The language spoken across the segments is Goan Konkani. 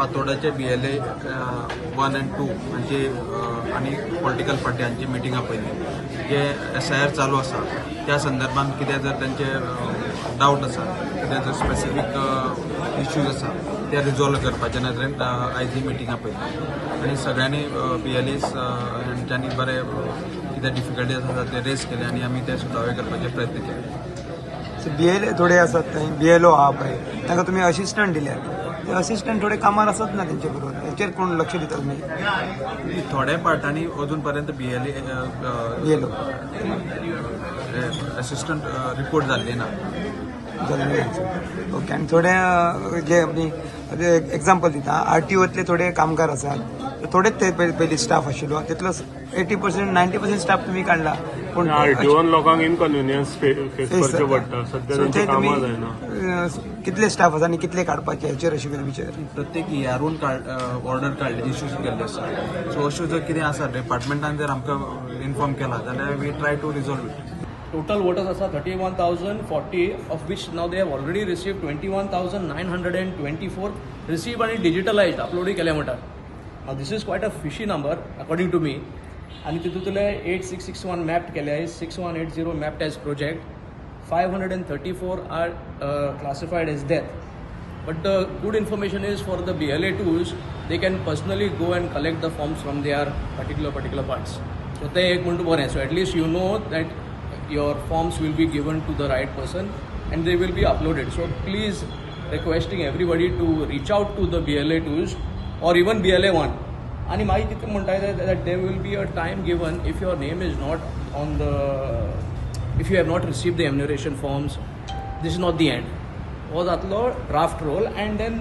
फातोर्डाचे BLA 1 and 2 हांची आनी पॉलिटिकल पार्टी हांची मिटींग आपयली. जे एसआयआर चालू आसा त्या संदर्भात कितें जर तांचे डावट आसा, कितें जर स्पेसिफीक इश्यूज आसा, ते रिजॉल्व करपाच्या नदरेन आयज ही मिटींग आपयली आनी सगळ्यांनी बीएलएस हांच्यांनी बरे कितें डिफिकल्टी आसा ते रेज केले आनी आमी ते सुटावे करपाचे प्रयत्न केले. बीएलए थोडे आसात थंय, बीएलओ आहा पळय, तांकां तुमी असिस्टंट दिल्यात. ते असिस्टंट थोडे कामार आसत ना तेंचे बरोबर, हेचेर कोण लक्ष दिता तुमी? थोड्या पार्टांनी अजून पर्यंत बीएलए BLO assistant report जाल्ले ना. ओके, आनी थोडे जे आमी एग्जाम्पल दिता, आरटीओतले थोडे कामगार आसात, थोडेच ते पयलीं स्टाफ आशिल्लो तितलो 80%, 90% स्टाफ तुमी काडला, पूण आरटीओन लोकांक इनकन्विनियन्स फेस करचें पडटा सध्या. So तेंचें ते तुमी कामां जायना. कितले स्टाफ आसा आनी कितले काडपाचे हेचेर अशें कितें विचार? प्रत्येक इआरओन ऑर्डर काडली, इश्यू केल्ले आसा. सो अश्यो जर कितें आसा, डिपार्टमेंटान जर आमकां इन्फॉर्म केला जाल्यार we try to resolve it. Total voters आसा 31,040, of which now they have already received 21,924 receive आनी डिजिटलायज्ड अपलोडूय केले म्हणटात. This is quite a fishy number according to me. आनी तितूंतले 8661 मॅप्ड केले, 6180 mapped as project, 534 are classified as death. But the good information is for the BLA 2s, they can personally go and collect the forms from their particular parts. So ते एक म्हणटा बरें. So at least you know that your forms will be given to the right person and they will be uploaded. So please, requesting everybody to reach out to the BLA 2s or even BLA 1. आणि मागीर कितें म्हणटा that there will be a time given if your name is not on the if you have not received the enumeration forms, this is not the end. हो जातलो draft roll and then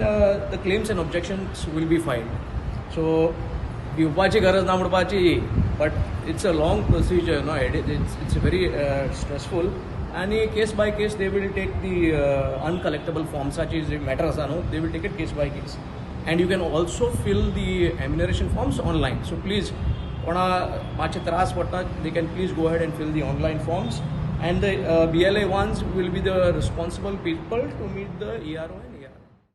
the claims and objections will be filed. So भिवपाची गरज ना म्हणपाची, but it's a long procedure, no? It's very stressful आनी case by case they will take the uncollectable फॉर्म्साची ji matter आसा न्हू, they will take it case by case. And you can also fill the enumeration forms online. So please, कोणा मातशे त्रास पडटा, they can please go ahead and fill the online forms, and the BLA 1s will be the responsible people to meet the ERO and